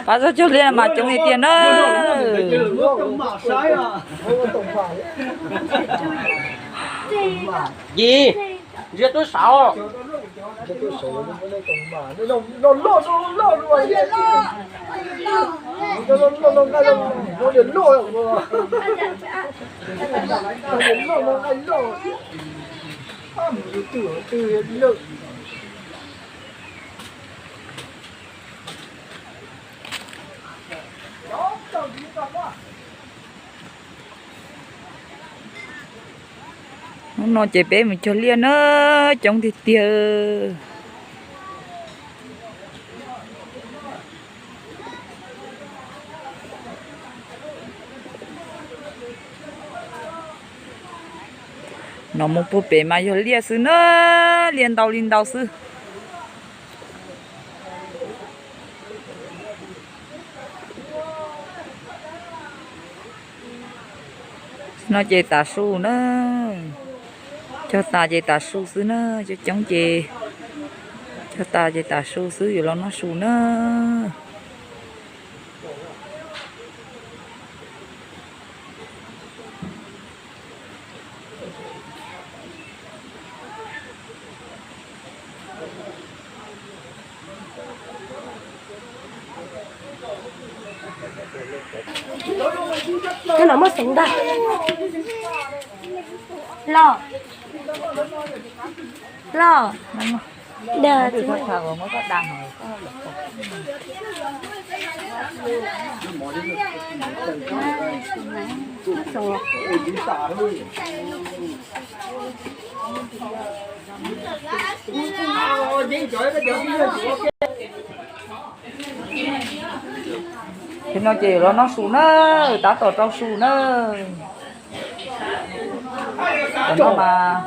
Pab txoj cog liaj mas coob tiag tiag na. Yis, ntsia tub saud. Hnub no ces peb mus cog liaj na, coob tiag tiag. No mus puag pem mas yog liaj xwb na, liaj ntau li ntau xwb. No ces tav su na, cog tas ces tav su xwb na, coob coob ces cog tas ces tav su xwb, yuav los noj su na. Cov no muaj xeev ntag. Los. Los. Dag tsis muaj. Thaum no ces los noj su na, tab tom rau su na. Cov no mas